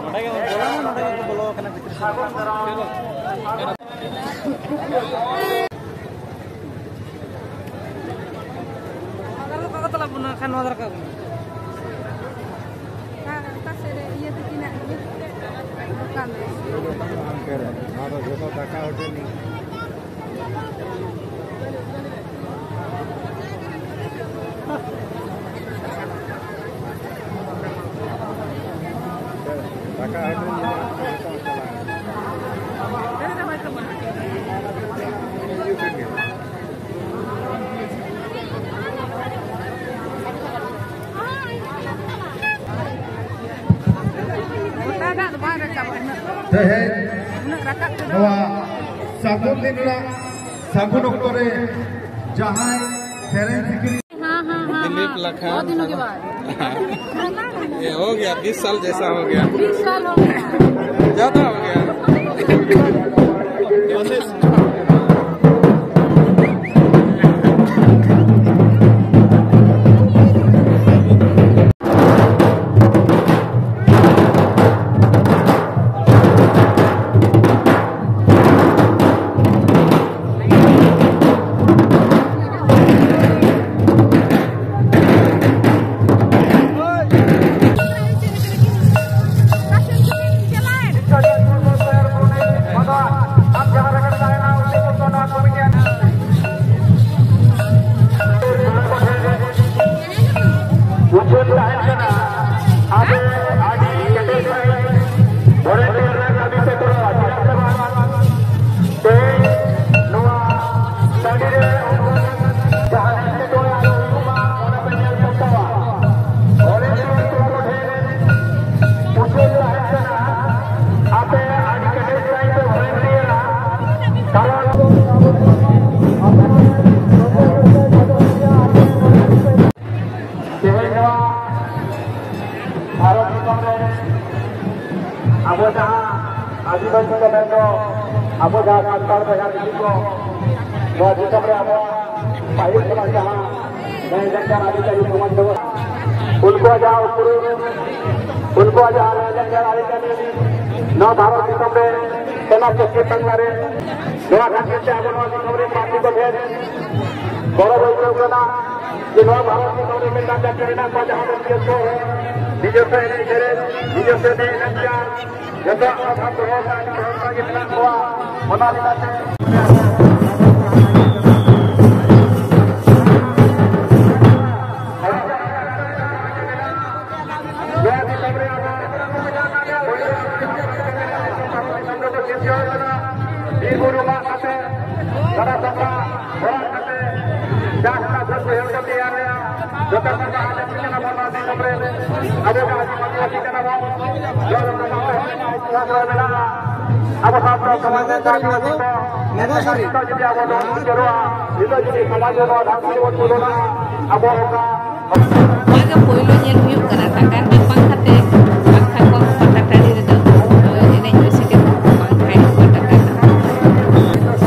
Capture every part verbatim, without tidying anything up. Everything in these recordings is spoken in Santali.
ᱱᱚᱰᱮ ᱜᱮ ᱵᱚᱞᱚ, ᱱᱚᱰᱮ ᱜᱮ ᱵᱚᱞᱚ ᱟᱠᱟᱱᱟ ᱵᱷᱤᱛᱨᱤ ᱥᱮᱫ᱾ ᱚᱠᱟ ᱛᱮ ᱪᱟᱞᱟᱜ ᱵᱚᱱᱟ ᱠᱷᱟᱱ ᱱᱚᱣᱟ ᱫᱷᱟᱨᱮ ᱠᱟᱜ ᱵᱚᱱᱟ᱾ ᱟᱨ ᱚᱠᱟ ᱥᱮᱫ ᱨᱮ ᱤᱭᱟᱹ ᱛᱟᱹᱠᱤᱱᱟᱜ ᱤᱭᱟᱹ ᱫᱚᱠᱟᱱ ᱨᱮ᱾ ᱱᱚᱣᱟ ᱫᱚ ᱡᱚᱛᱚ ᱫᱟᱠᱟ ᱦᱳᱴᱮᱞ ᱜᱮ᱾ ᱫᱟᱠᱟ ᱦᱳᱴᱮᱞ ᱢᱮᱱᱟᱜᱼᱟ, ᱡᱚᱛᱚ ᱪᱟᱞᱟᱜᱼᱟ᱾ ᱜᱚᱴᱟ ᱫᱟᱜ ᱫᱚ ᱵᱟᱝ ᱨᱟᱠᱟᱵᱟ ᱩᱱᱟᱹᱜ᱾ ᱛᱮᱦᱮᱧ ᱩᱱᱟᱹᱜ ᱨᱟᱠᱟᱵ ᱛᱮᱫᱚ᱾ ᱱᱚᱣᱟ ᱥᱟᱹᱜᱩᱱ ᱫᱤᱱ ᱨᱮᱱᱟᱜ ᱥᱟᱹᱜᱩᱱ ᱚᱠᱛᱚ ᱨᱮ ᱡᱟᱦᱟᱸᱭ ᱥᱮᱨᱮᱧ ᱥᱤᱠᱲᱤ ᱦᱮᱸ, ᱦᱮᱸ, ᱦᱮᱸ, दिलीप हाँ। लखन। बहुत दिनों के बाद। ये हो गया, बीस साल जैसा हो गया। बीस साल हो गया। ज्यादा हो गया। ᱟᱵᱚ ᱡᱟᱦᱟᱸ ᱟᱹᱫᱤᱵᱟᱹᱥᱤ ᱠᱚ ᱢᱮᱱᱫᱚ, ᱟᱵᱚ ᱡᱟᱦᱟᱸ ᱥᱟᱱᱛᱟᱲ ᱵᱚᱭᱦᱟ ᱢᱤᱥᱤ ᱠᱚ, ᱱᱚᱣᱟ ᱫᱤᱥᱚᱢ ᱨᱮ ᱟᱵᱚᱣᱟᱜ ᱯᱟᱹᱦᱤᱞ ᱠᱷᱚᱱᱟᱜ ᱡᱟᱦᱟᱸ ᱞᱟᱭᱼᱞᱟᱠᱪᱟᱨ ᱟᱹᱨᱤᱪᱟᱹᱞᱤ ᱥᱚᱢᱟᱡᱽ ᱛᱟᱵᱚᱱ, ᱩᱱᱠᱩᱣᱟᱜ ᱡᱟᱦᱟᱸ ᱩᱯᱨᱩᱢ, ᱩᱱᱠᱩᱣᱟᱜ ᱡᱟᱦᱟᱸ ᱞᱟᱭᱼᱞᱟᱠᱪᱟᱨ ᱟᱹᱨᱤᱪᱟᱹᱞᱤ, ᱱᱚᱣᱟ ᱵᱷᱟᱨᱚᱛ ᱫᱤᱥᱚᱢ ᱨᱮ ᱥᱮᱱᱟ ᱯᱚᱥᱪᱤᱢ ᱵᱟᱝᱞᱟ ᱨᱮ, ᱱᱚᱣᱟ ᱠᱷᱟᱹᱛᱤᱨ ᱛᱮ ᱟᱵᱚ ᱱᱚᱣᱟ ᱫᱤᱥᱚᱢ ᱨᱮ ᱯᱟᱹᱨᱥᱤ ᱠᱚ ᱴᱷᱮᱱ ᱜᱚᱨᱚᱵᱽ ᱟᱹᱭᱠᱟᱹᱣ ᱠᱟᱱᱟ ᱡᱮ ᱱᱚᱣᱟ ᱵᱷᱟᱨᱚᱛ ᱫᱤᱥᱚᱢ ᱨᱮ ᱢᱤᱫᱴᱟᱝ ᱡᱟᱹᱛᱤ ᱢᱮᱱᱟᱜ ᱠᱚᱣᱟ, ᱡᱟᱦᱟᱸ ᱫᱚ ᱱᱤᱡᱚᱥᱥᱚ ᱦᱚᱲ, ᱱᱤᱡᱚᱥᱥᱚ ᱮᱱᱮᱡ ᱥᱮᱨᱮᱧ, ᱱᱤᱡᱚᱥᱥᱚ ᱞᱟᱭᱼᱞᱟᱠᱪᱟᱨ, ᱡᱚᱛᱚᱣᱟᱜ ᱠᱟᱛᱷᱟ ᱫᱚᱦᱚ ᱠᱟᱜ ᱟᱹᱰᱤ ᱥᱟᱱᱛᱟᱲ ᱜᱮ ᱢᱮᱱᱟᱜ ᱠᱚᱣᱟ᱾ ᱚᱱᱟ ᱞᱮᱠᱟᱛᱮ ᱱᱚᱣᱟ ᱫᱤᱥᱚᱢ ᱨᱮ ᱟᱵᱚ ᱵᱤᱨ ᱵᱩᱨᱩ ᱢᱟᱜ ᱠᱟᱛᱮ, ᱜᱟᱰᱟ ᱥᱟᱯᱷᱟ ᱦᱚᱲ ᱠᱟᱛᱮ, ᱡᱟᱦᱟᱸ ᱵᱟᱹᱫᱽ ᱵᱟᱹᱭᱦᱟᱹᱲ ᱠᱚ ᱛᱮᱭᱟᱨ ᱞᱮᱜᱼᱟ, ᱡᱚᱛᱚ ᱠᱚ ᱟᱞᱮ ᱠᱟᱱᱟ ᱵᱚᱱ ᱱᱚᱣᱟ ᱫᱤᱥᱚᱢ ᱨᱮ᱾ ᱟᱵᱚ ᱫᱚ ᱟᱹᱫᱤᱵᱟᱹᱥᱤ ᱠᱟᱱᱟ ᱵᱚᱱ᱾ ᱤᱛᱤᱦᱟᱥ ᱨᱮ ᱢᱮᱱᱟᱜᱼᱟ᱾ ᱟᱵᱚ ᱥᱟᱶᱛᱟ ᱥᱚᱢᱟᱡᱽ ᱨᱮ ᱡᱟᱦᱟᱸ ᱠᱚ ᱱᱤᱛᱚᱜ ᱡᱩᱫᱤ ᱟᱵᱚ ᱵᱚᱱ ᱩᱭᱦᱟᱹᱨᱚᱜᱼᱟ, ᱱᱤᱛᱚᱜ ᱡᱩᱫᱤ ᱥᱚᱢᱟᱡᱽ ᱨᱮ ᱱᱚᱣᱟ ᱫᱷᱟᱹᱨᱛᱤ ᱨᱮᱵᱚᱱ ᱛᱩᱞᱟᱹᱱᱟ, ᱟᱵᱚ ᱚᱱᱠᱟ ᱱᱚᱣᱟ ᱜᱮ ᱯᱳᱭᱞᱳ ᱧᱮᱞ ᱦᱩᱭᱩᱜ ᱠᱟᱱᱟ, ᱴᱟᱠᱟ ᱨᱮᱱᱟᱜ ᱵᱟᱝ ᱠᱷᱟᱹᱛᱤᱨ, ᱵᱟᱝᱠᱷᱟᱱ ᱠᱚ ᱯᱟᱛᱟ ᱴᱟᱺᱰᱤ ᱨᱮᱫᱚ ᱮᱱᱮᱡ ᱥᱮᱨᱮᱧ ᱠᱚ ᱵᱟᱝ ᱛᱟᱦᱮᱸ ᱠᱚᱜᱼᱟ ᱴᱟᱠᱟ ᱨᱮᱱᱟᱜ᱾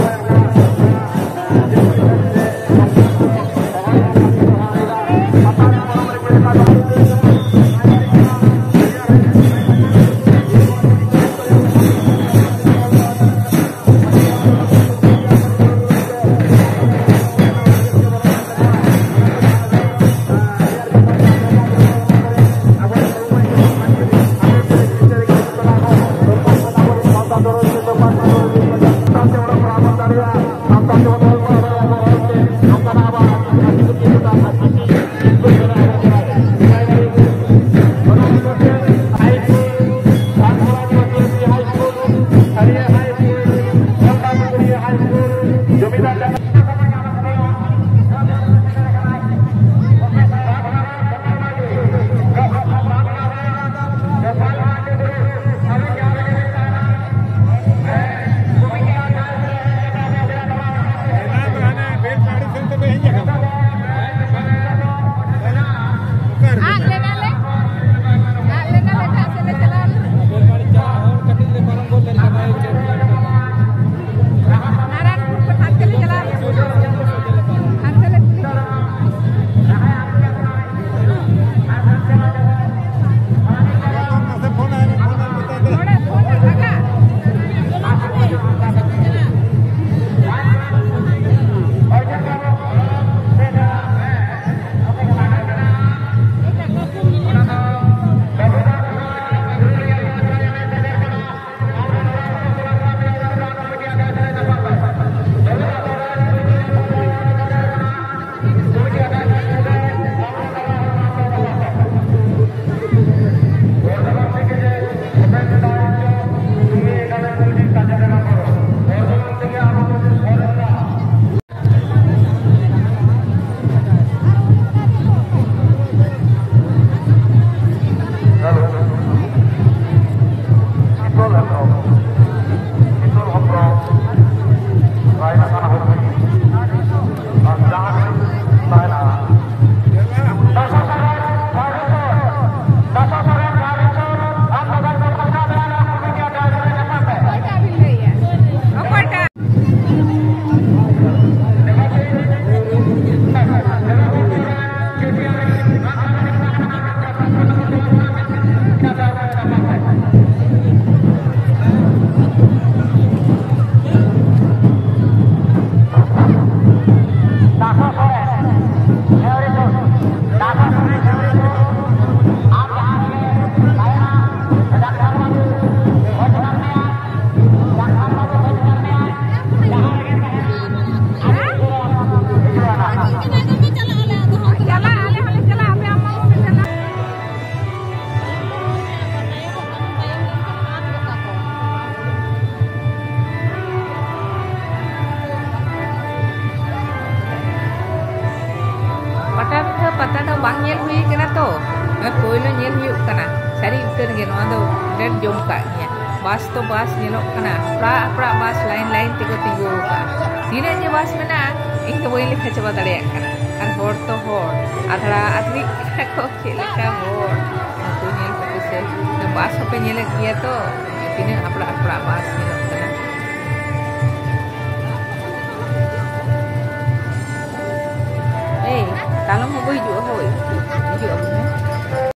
ᱯᱟᱛᱟ ᱫᱚ ᱵᱟᱝ ᱧᱮᱞ ᱦᱩᱭ ᱠᱟᱱᱟ ᱛᱚ, ᱱᱚᱣᱟ ᱯᱳᱭᱞᱳ ᱧᱮᱞ ᱦᱩᱭᱩᱜ ᱠᱟᱱᱟ᱾ ᱥᱟᱹᱨᱤ ᱩᱛᱟᱹᱨ ᱜᱮ ᱱᱚᱣᱟ ᱫᱚ ᱰᱮᱴ ᱡᱚᱢ ᱠᱟᱜ ᱜᱮᱭᱟ᱾ ᱵᱟᱥ ᱛᱚ ᱵᱟᱥ ᱧᱮᱞᱚᱜ ᱠᱟᱱᱟ, ᱦᱟᱯᱲᱟᱜ ᱦᱟᱯᱲᱟᱜ ᱵᱟᱥ ᱞᱟᱭᱤᱱ ᱞᱟᱭᱤᱱ ᱛᱮᱠᱚ ᱛᱤᱸᱜᱩ ᱟᱠᱟᱫᱼᱟ᱾ ᱛᱤᱱᱟᱹᱜ ᱡᱮ ᱵᱟᱥ ᱢᱮᱱᱟᱜᱼᱟ, ᱤᱧ ᱫᱚ ᱵᱟᱹᱧ ᱞᱮᱠᱷᱟ ᱪᱟᱵᱟ ᱫᱟᱲᱮᱭᱟᱜ ᱠᱟᱱᱟ᱾ ᱟᱨ ᱦᱚᱲ ᱛᱚ ᱦᱚᱲ, ᱟᱫᱷᱲᱟ ᱟᱫᱷᱲᱤ ᱠᱟᱱᱟ ᱠᱚ, ᱪᱮᱫ ᱞᱮᱠᱟ ᱦᱚᱲ᱾ ᱩᱱᱠᱩ ᱧᱮᱞ ᱠᱟᱛᱮ ᱥᱮ ᱵᱟᱥ ᱦᱚᱸᱯᱮ ᱧᱮᱞᱮᱫ ᱜᱮᱭᱟ ᱛᱚ, ᱛᱤᱱᱟᱹᱜ ᱦᱟᱯᱲᱟᱜ ᱦᱟᱯᱲᱟᱜ ᱵᱟᱥ ᱧᱮᱞᱚᱜ ᱠᱟᱱᱟ᱾